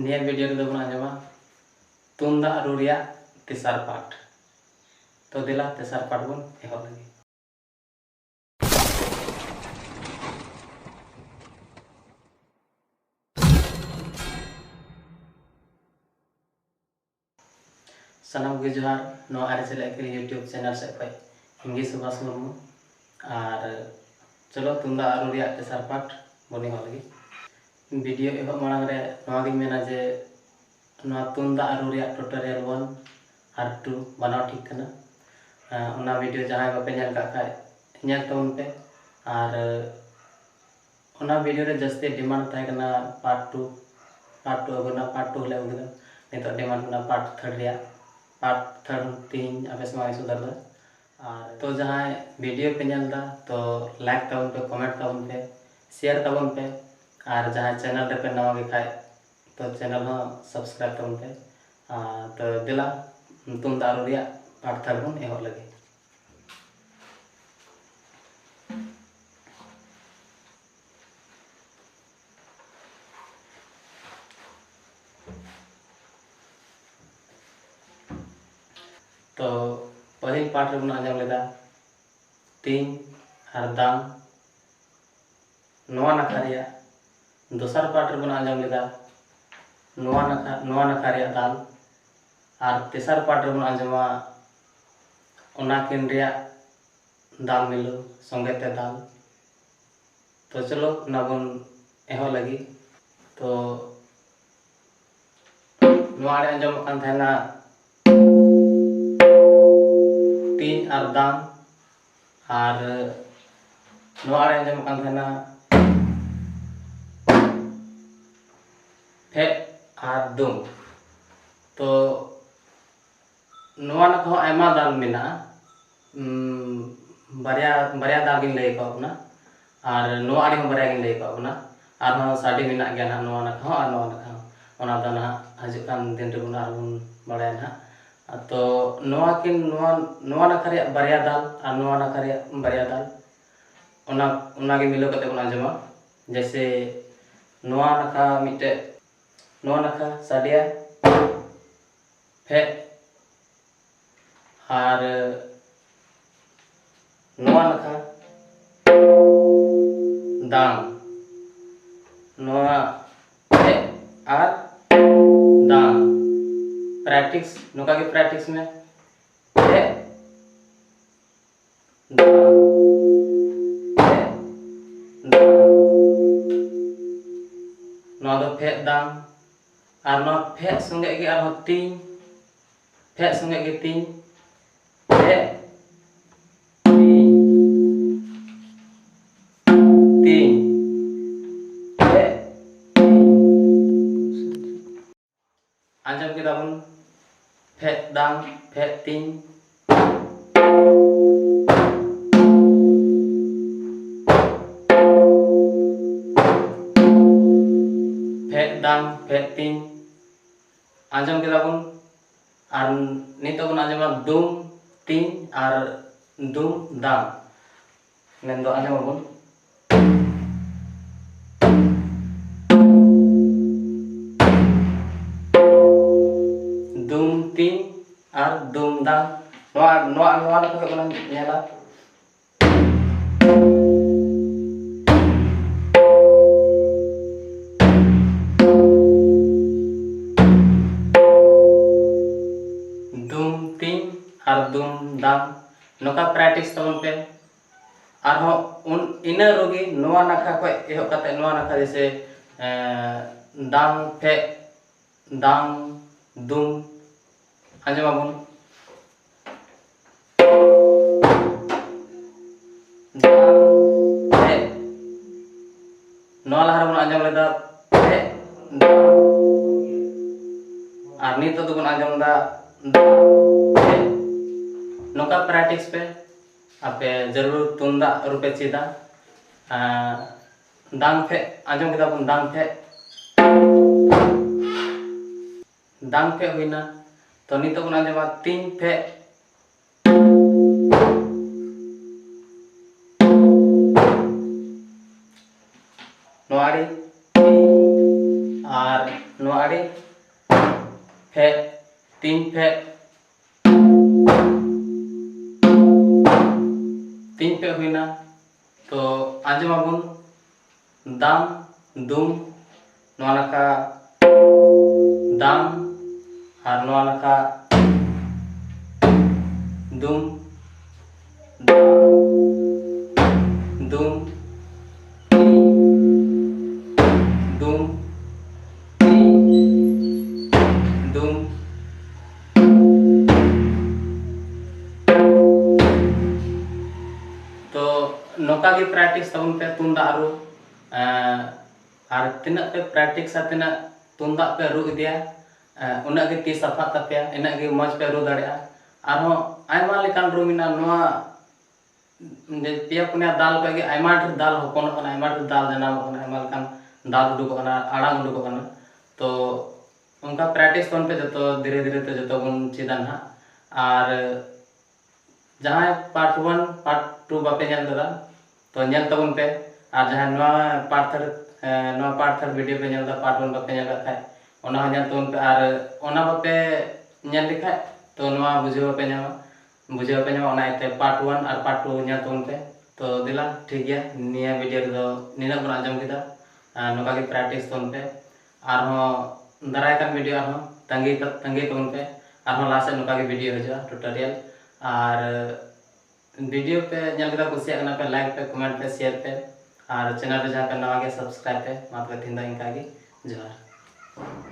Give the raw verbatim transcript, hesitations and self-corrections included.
ᱱᱤᱭᱟᱹ ᱵᱷᱤᱰᱤᱭᱳ ᱨᱮᱫᱚ ᱵᱚᱱ ᱟᱸᱡᱚᱢᱟ ᱛᱩᱢᱫᱟᱜ ᱨᱩ ᱨᱮᱭᱟᱜ ᱛᱮᱥᱟᱨ ᱯᱟᱴ᱾ ᱛᱚ ᱫᱮᱞᱟ, ᱛᱮᱥᱟᱨ ᱯᱟᱴ ᱵᱚᱱ ᱮᱦᱚᱵ ᱞᱮᱜᱮ᱾ ᱥᱟᱱᱟᱢ ᱠᱚᱜᱮ ᱡᱚᱦᱟᱨ, ᱱᱚᱣᱟ ᱟᱹᱨᱤᱪᱟᱹᱞᱤ ᱟᱹᱠᱷᱤᱞ YouTube ᱪᱮᱱᱮᱞ ᱥᱮᱫ ᱠᱷᱚᱱ ᱤᱧ ᱜᱮ ᱥᱩᱵᱷᱟᱥ ᱢᱩᱨᱢᱩ᱾ ᱟᱨ ᱪᱚᱞᱚ, ᱛᱩᱢᱫᱟᱜ ᱨᱩ ᱨᱮᱭᱟᱜ ᱛᱮᱥᱟᱨ ᱯᱟᱴ ᱵᱚᱱ ᱮᱦᱚᱵ ᱞᱮᱜᱮ᱾ ᱵᱷᱤᱰᱤᱭᱳ ᱮᱦᱚᱵ ᱢᱟᱲᱟᱝ ᱨᱮ ᱱᱚᱣᱟ ᱜᱤᱧ ᱢᱮᱱᱟ ᱡᱮ ᱱᱚᱣᱟ ᱛᱩᱢᱫᱟᱜ ᱨᱩ ᱨᱮᱭᱟᱜ ᱴᱩᱴᱳᱨᱤᱭᱟᱞ ᱚᱣᱟᱱ ᱟᱨ ᱴᱩ ᱵᱟᱱᱟᱨ ᱴᱷᱤᱠ ᱠᱟᱱᱟ᱾ ᱟᱸ, ᱚᱱᱟ ᱵᱷᱤᱰᱤᱭᱳ ᱡᱟᱦᱟᱸᱭ ᱵᱟᱯᱮ ᱧᱮᱞ ᱠᱟᱜ ᱠᱷᱟᱡ, ᱧᱮᱞ ᱛᱟᱵᱚᱱ ᱯᱮ᱾ ᱟᱨ ᱚᱱᱟ ᱵᱷᱤᱰᱤᱭᱳ ᱨᱮ ᱡᱟᱹᱥᱛᱤ ᱰᱤᱢᱟᱱᱰ ᱛᱟᱦᱮᱸ ᱠᱟᱱᱟ ᱯᱟᱨᱴ ᱴᱩ, ᱯᱟᱨᱴ ᱴᱩ ᱟᱹᱜᱩ ᱨᱮᱱᱟᱜ, ᱯᱟᱨᱴ ᱴᱩ ᱦᱚᱸᱞᱮ ᱟᱹᱜᱩ ᱠᱮᱫᱟ᱾ ᱱᱤᱛᱚᱜ ᱰᱤᱢᱟᱱᱰ ᱢᱮᱱᱟᱜᱼᱟ ᱯᱟᱨᱴ ᱛᱷᱟᱨᱰ ᱨᱮᱭᱟᱜ, ᱯᱟᱨᱴ ᱛᱷᱟᱨᱰ ᱛᱮᱦᱤᱧ ᱟᱯᱮ ᱥᱟᱢᱟᱝ ᱤᱧ ᱥᱚᱫᱚᱨ ᱮᱫᱟ᱾ ᱟᱨ ᱛᱚ ᱡᱟᱦᱟᱸᱭ ᱵᱷᱤᱰᱤᱭᱳ ᱯᱮ ᱧᱮᱞ ᱮᱫᱟ, ᱛᱚ ᱞᱟᱭᱤᱠ ᱛᱟᱵᱚᱱ ᱯᱮ, ᱠᱚᱢᱮᱱᱴ ᱛᱟᱵᱚᱱ ᱯᱮ, ᱥᱮᱭᱟᱨ ᱛᱟᱵᱚᱱ ᱯᱮ, ᱟᱨ ᱡᱟᱦᱟᱸᱭ ᱪᱮᱱᱮᱞ ᱨᱮᱯᱮ ᱱᱟᱣᱟ ᱜᱮ ᱠᱷᱟᱡ, ᱛᱚ ᱪᱮᱱᱮᱞ ᱦᱚᱸ ᱥᱟᱵᱥᱠᱨᱟᱭᱤᱵ ᱛᱟᱵᱚᱱ ᱯᱮ᱾ ᱟᱨ ᱛᱚ ᱫᱮᱞᱟ, ᱛᱩᱢᱫᱟᱜ ᱨᱩ ᱨᱮᱭᱟᱜ ᱯᱟᱨᱴ ᱛᱷᱟᱨᱰ ᱵᱚᱱ ᱮᱦᱚᱵ ᱞᱮᱜᱮ᱾ ᱛᱚ ᱯᱟᱹᱦᱤᱞ ᱯᱟᱴ ᱨᱮᱵᱚᱱ ᱟᱸᱡᱚᱢ ᱞᱮᱫᱟ ᱛᱤᱧ ᱟᱨ ᱫᱟᱝ, ᱱᱚᱣᱟ ᱱᱟᱠᱷᱟ ᱨᱮᱭᱟᱜ᱾ ᱫᱚᱥᱟᱨ ᱯᱟᱴ ᱨᱮᱵᱚᱱ ᱟᱸᱡᱚᱢ ᱞᱮᱫᱟ ᱱᱚᱣᱟ ᱱᱟᱠᱷᱟ, ᱱᱚᱣᱟ ᱱᱟᱠᱷᱟ ᱨᱮᱭᱟᱜ ᱫᱟᱞ᱾ ᱟᱨ ᱛᱮᱥᱟᱨ ᱯᱟᱴ ᱨᱮᱵᱚᱱ ᱟᱸᱡᱚᱢᱟ ᱚᱱᱟ ᱠᱤᱱ ᱨᱮᱭᱟᱜ ᱫᱟᱞ ᱢᱤᱞᱟᱹᱣ, ᱥᱚᱸᱜᱮ ᱛᱮ ᱫᱟᱞ᱾ ᱛᱚ ᱪᱚᱞᱚ, ᱚᱱᱟ ᱵᱚᱱ ᱮᱦᱚᱵ ᱞᱟᱹᱜᱤᱫ᱾ ᱛᱚ ᱱᱚᱣᱟ ᱟᱲᱮ ᱟᱸᱡᱚᱢᱚᱜ ᱠᱟᱱ ᱛᱟᱦᱮᱱᱟ ᱛᱤᱧ ᱟᱨ ᱫᱟᱝ, ᱟᱨ ᱱᱚᱣᱟ ᱟᱲᱮ ᱟᱸᱡᱚᱢᱚᱜ ᱠᱟᱱ ᱛᱟᱦᱮᱱᱟ ᱯᱷᱮᱫ ᱟᱨ ᱫᱩᱢ᱾ ᱛᱚ ᱱᱚᱣᱟ ᱱᱟᱠᱷᱟ ᱦᱚᱸ ᱟᱭᱢᱟ ᱫᱟᱞ ᱢᱮᱱᱟᱜᱼᱟ᱾ ᱩᱢ, ᱵᱟᱨᱭᱟ, ᱵᱟᱨᱭᱟ ᱫᱟᱞ ᱜᱤᱧ ᱞᱟᱹᱭ ᱟᱠᱟᱫ ᱵᱚᱱᱟ᱾ ᱟᱨ ᱱᱚᱣᱟ ᱟᱲᱮ ᱦᱚᱸ ᱵᱟᱨᱭᱟ ᱜᱤᱧ ᱞᱟᱹᱭ ᱟᱠᱟᱫ ᱵᱚᱱᱟ᱾ ᱟᱨᱦᱚᱸ ᱥᱟᱰᱮ ᱢᱮᱱᱟᱜ ᱜᱮᱭᱟ ᱱᱟᱦᱟᱜ ᱱᱚᱣᱟ ᱱᱟᱠᱷᱟ ᱦᱚᱸ ᱟᱨ ᱱᱚᱣᱟ ᱱᱟᱠᱷᱟ ᱦᱚᱸ᱾ ᱚᱱᱟ ᱫᱚ ᱱᱟᱦᱟᱜ ᱦᱤᱡᱩᱜ ᱠᱟᱱ ᱫᱤᱱ ᱨᱮᱵᱚᱱ ᱟᱨᱦᱚᱸ ᱵᱚᱱ ᱵᱟᱲᱟᱭᱟ ᱱᱟᱦᱟᱜ᱾ ᱛᱚ ᱱᱚᱣᱟ ᱠᱤᱱ, ᱱᱚᱣᱟ, ᱱᱚᱣᱟ ᱱᱟᱠᱷᱟ ᱨᱮᱭᱟᱜ ᱵᱟᱨᱭᱟ ᱫᱟᱞ ᱟᱨ ᱱᱚᱣᱟ ᱱᱟᱠᱷᱟ ᱨᱮᱭᱟᱜ ᱵᱟᱨᱭᱟ ᱫᱟᱞ, ᱚᱱᱟ, ᱚᱱᱟᱜᱮ ᱢᱤᱞᱟᱹᱣ ᱠᱟᱛᱮ ᱵᱚᱱ ᱟᱸᱡᱚᱢᱟ᱾ ᱡᱮᱭᱥᱮ ᱱᱚᱣᱟ ᱱᱟᱠᱷᱟ ᱢᱤᱫᱴᱮᱡ ᱱᱚᱣᱟ ᱱᱟᱠᱷᱟ ᱥᱟᱰᱮᱭᱟ ᱯᱷᱮᱫ, ᱟᱨ ᱱᱚᱣᱟ ᱱᱟᱠᱷᱟ ᱫᱟᱝ, ᱱᱚᱣᱟ ᱯᱷᱮᱫ ᱟᱨ ᱫᱟᱝ᱾ ᱯᱨᱮᱠᱴᱤᱥ, ᱱᱚᱝᱠᱟ ᱜᱮ ᱯᱨᱮᱠᱴᱤᱥ ᱢᱮ᱾ ᱯᱷᱮᱫ, ᱫᱟᱝ, ᱯᱷᱮᱫ, ᱫᱟᱝ᱾ ᱱᱚᱣᱟ ᱫᱚ ᱯᱷᱮᱫ ᱫᱟᱝ᱾ ᱟᱨ ᱱᱚᱣᱟ ᱯᱷᱮᱫ ᱥᱚᱸᱜᱮ ᱜᱮ ᱟᱨᱦᱚᱸ ᱛᱤᱧ, ᱯᱷᱮᱫ ᱥᱚᱸᱜᱮ ᱜᱮ ᱛᱤᱧ, ᱯᱷᱮᱫ, ᱛᱤᱧ, ᱛᱤᱧ, ᱯᱷᱮᱫ, ᱛᱤᱧ᱾ ᱟᱸᱡᱚᱢ ᱠᱮᱫᱟ ᱵᱚᱱ, ᱯᱷᱮᱫ ᱫᱟᱝ, ᱯᱷᱮᱫ ᱛᱤᱧ, ᱯᱷᱮᱫ ᱫᱟᱝ, ᱯᱷᱮᱫ ᱛᱤᱧ᱾ ᱟᱸᱡᱚᱢ ᱠᱮᱫᱟ ᱵᱚᱱ᱾ ᱟᱨ ᱱᱤᱛᱚᱜ ᱵᱚᱱ ᱟᱸᱡᱚᱢᱟ ᱫᱩᱢ ᱛᱤᱧ ᱟᱨ ᱫᱩᱢ ᱫᱟᱝ᱾ ᱢᱮᱱᱫᱚ ᱟᱸᱡᱚᱢ ᱟᱵᱚᱱ᱾ ᱫᱩᱢ ᱛᱤᱧ ᱟᱨ ᱫᱩᱢ ᱫᱟᱝ᱾ ᱱᱚᱣᱟ, ᱱᱚᱣᱟ, ᱱᱚᱣᱟ ᱱᱟᱠᱷᱟ ᱠᱷᱚᱱ ᱵᱚᱱ ᱧᱮᱞᱟ᱾ ᱫᱩᱢ ᱛᱤᱧ ᱟᱨ ᱫᱩᱢ ᱫᱟᱝ, ᱱᱚᱝᱠᱟ ᱯᱨᱮᱠᱴᱤᱥ ᱛᱟᱵᱚᱱ ᱯᱮ᱾ ᱟᱨᱦᱚᱸ ᱩᱱ, ᱤᱱᱟᱹ ᱨᱩᱜᱤ ᱱᱚᱣᱟ ᱱᱟᱠᱷᱟ ᱠᱷᱚᱱ ᱮᱦᱚᱵ ᱠᱟᱛᱮ ᱱᱚᱣᱟ ᱱᱟᱠᱷᱟ, ᱡᱮᱭᱥᱮ, ᱮᱸ, ᱫᱟᱝ ᱯᱷᱮᱫ, ᱫᱟᱝ ᱫᱩᱢ, ᱟᱸᱡᱚᱢ ᱟᱵᱚᱱ᱾ ᱫᱟᱝ ᱯᱷᱮᱫ᱾ ᱱᱚᱣᱟ ᱞᱟᱦᱟ ᱨᱮᱵᱚᱱ ᱟᱸᱡᱚᱢ ᱞᱮᱫᱟ ᱯᱷᱮᱫ, ᱫᱟᱝ᱾ ᱟᱨ ᱱᱤᱛᱚᱜ ᱫᱚᱵᱚᱱ ᱟᱸᱡᱚᱢ ᱮᱫᱟ ᱫᱟᱝ ᱯᱷᱮᱫ᱾ ᱱᱚᱝᱠᱟ ᱯᱨᱮᱠᱴᱤᱥ ᱯᱮ᱾ ᱟᱯᱮ ᱡᱟᱹᱨᱩᱲ ᱛᱩᱢᱫᱟᱜ ᱨᱩᱯᱮ ᱪᱮᱫᱟ᱾ ᱟᱨ ᱫᱟᱝ ᱯᱷᱮᱫ, ᱟᱸᱡᱚᱢ ᱠᱮᱫᱟ ᱵᱚᱱ ᱫᱟᱝ ᱯᱷᱮᱫ᱾ ᱫᱟᱝ ᱯᱷᱮᱫ ᱦᱩᱭᱱᱟ᱾ ᱛᱚ ᱱᱤᱛᱚᱜ ᱵᱚᱱ ᱟᱸᱡᱚᱢᱟ ᱛᱤᱧ ᱯᱷᱮᱫ᱾ ᱱᱚᱣᱟ ᱟᱹᱰᱤ ᱟᱨ ᱱᱚᱣᱟ ᱟᱹᱰᱤ ᱯᱷᱮᱫ, ᱛᱤᱱ ᱯᱷᱮᱫ, ᱛᱤᱱ ᱯᱷᱮᱫ ᱦᱩᱭᱱᱟ᱾ ᱛᱚ ᱟᱸᱡᱚᱢᱟᱵᱚᱱ ᱫᱟᱢ, ᱫᱩᱢ, ᱱᱚᱣᱟ ᱱᱟᱠᱷᱟ ᱫᱟᱢ ᱟᱨ ᱱᱚᱣᱟ ᱱᱟᱠᱷᱟ ᱫᱩᱢ, ᱫᱟᱢ, ᱫᱩᱢ, ᱫᱩᱢ, ᱫᱩᱢ᱾ ᱛᱚ ᱱᱚᱝᱠᱟ ᱜᱮ practice ᱛᱟᱵᱚᱱ ᱯᱮ ᱛᱩᱢᱫᱟᱜ ᱨᱩ᱾ ᱮᱸ, ᱟᱨ ᱛᱤᱱᱟᱹᱜ ᱯᱮ practice ᱟ, ᱛᱤᱱᱟᱹᱜ ᱛᱩᱢᱫᱟᱜ ᱯᱮ ᱨᱩ ᱤᱫᱤᱭᱟ, ᱮᱸ, ᱩᱱᱟᱹᱜ ᱜᱮ ᱛᱤ ᱥᱟᱯᱷᱟᱜ ᱛᱟᱯᱮᱭᱟ, ᱤᱱᱟᱹᱜ ᱜᱮ ᱢᱚᱡᱽ ᱯᱮ ᱨᱩ ᱫᱟᱲᱮᱭᱟᱜᱼᱟ᱾ ᱟᱨᱦᱚᱸ ᱟᱭᱢᱟ ᱞᱮᱠᱟᱱ ᱨᱩ ᱢᱮᱱᱟᱜᱼᱟ᱾ ᱱᱚᱣᱟ ᱡᱮ ᱯᱮᱭᱟ ᱯᱩᱱᱭᱟ ᱫᱟᱞ ᱠᱷᱚᱡ ᱜᱮ ᱟᱭᱢᱟ ᱰᱷᱮᱨ ᱫᱟᱞ ᱦᱚᱯᱚᱱᱚᱜ ᱠᱟᱱᱟ, ᱟᱭᱢᱟ ᱰᱷᱮᱨ ᱫᱟᱞ ᱡᱟᱱᱟᱢᱚᱜ ᱠᱟᱱᱟ, ᱟᱭᱢᱟ ᱞᱮᱠᱟᱱ ᱫᱟᱞ ᱩᱰᱩᱠᱚᱜ ᱠᱟᱱᱟ, ᱟᱲᱟᱝ ᱩᱰᱩᱠᱚᱜ ᱠᱟᱱᱟ᱾ ᱛᱚ ᱚᱱᱠᱟ practice ᱛᱟᱵᱚᱱ ᱯᱮ, ᱡᱚᱛᱚ ᱫᱷᱤᱨᱮ ᱫᱷᱤᱨᱮ ᱛᱮ ᱡᱚᱛᱚ ᱵᱚᱱ ᱪᱮᱫᱟ ᱱᱟᱦᱟᱜ᱾ ᱟᱨ ᱡᱟᱦᱟᱸᱭ part one, part two ᱵᱟᱯᱮ ᱧᱮᱞ ᱠᱟᱫᱟ, ᱛᱚ ᱧᱮᱞ ᱛᱟᱵᱚᱱ ᱯᱮ᱾ ᱟᱨ ᱡᱟᱦᱟᱸᱭ ᱱᱚᱣᱟ part three, ᱮ, ᱱᱚᱣᱟ part three video ᱯᱮ ᱧᱮᱞ ᱫᱟ, part one ᱵᱟᱯᱮ ᱧᱮᱞ ᱠᱟᱜ ᱠᱷᱟᱡ, ᱚᱱᱟ ᱦᱚᱸ ᱧᱮᱞ ᱛᱟᱵᱚᱱ ᱯᱮ᱾ ᱟᱨ ᱚᱱᱟ ᱵᱟᱯᱮ ᱧᱮᱞ ᱞᱮᱠᱷᱟᱡ, ᱛᱚ ᱱᱚᱣᱟ ᱵᱩᱡᱷᱟᱹᱣ ᱵᱟᱯᱮ ᱧᱟᱢᱟ, ᱵᱩᱡᱷᱟᱹᱣ ᱵᱟᱯᱮ ᱧᱟᱢᱟ᱾ ᱚᱱᱟ ᱤᱭᱟᱹᱛᱮ part one ᱟᱨ part two ᱧᱮᱞ ᱛᱟᱵᱚᱱ ᱯᱮ᱾ ᱛᱚ ᱫᱮᱞᱟ, ᱴᱷᱤᱠ ᱜᱮᱭᱟ, ᱱᱤᱭᱟᱹ video ᱨᱮᱫᱚ ᱱᱤᱱᱟᱹᱜ ᱵᱚᱱ ᱟᱸᱡᱚᱢ ᱠᱮᱫᱟ᱾ ᱟᱨ ᱱᱚᱝᱠᱟ ᱜᱮ practice ᱛᱟᱵᱚᱱ ᱯᱮ᱾ ᱟᱨᱦᱚᱸ ᱫᱟᱨᱟᱭ ᱠᱟᱱ video ᱟᱨᱦᱚᱸ ᱛᱟᱺᱜᱤ, ᱛᱟᱺᱜᱤ ᱛᱟᱵᱚᱱ ᱯᱮ᱾ ᱟᱨᱦᱚᱸ ᱞᱟᱦᱟ ᱥᱮᱫ ᱱᱚᱝᱠᱟ ᱜᱮ video ᱦᱤᱡᱩᱜᱼᱟ, tutorial᱾ ᱟᱨ video ᱯᱮ ᱧᱮᱞ ᱠᱮᱫᱟ, ᱠᱩᱥᱤᱭᱟᱜ ᱠᱟᱱᱟ ᱯᱮ, like ᱯᱮ, comment ᱯᱮ, share ᱯᱮ, ᱟᱨ channel ᱨᱮ ᱡᱟᱦᱟᱸ ᱯᱮ ᱱᱟᱣᱟ ᱜᱮ, subscribe ᱯᱮ᱾ ᱢᱟ ᱛᱚᱵᱮ ᱛᱮᱦᱮᱧ ᱫᱚ ᱤᱱᱠᱟ ᱜᱮ, ᱡᱚᱦᱟᱨ᱾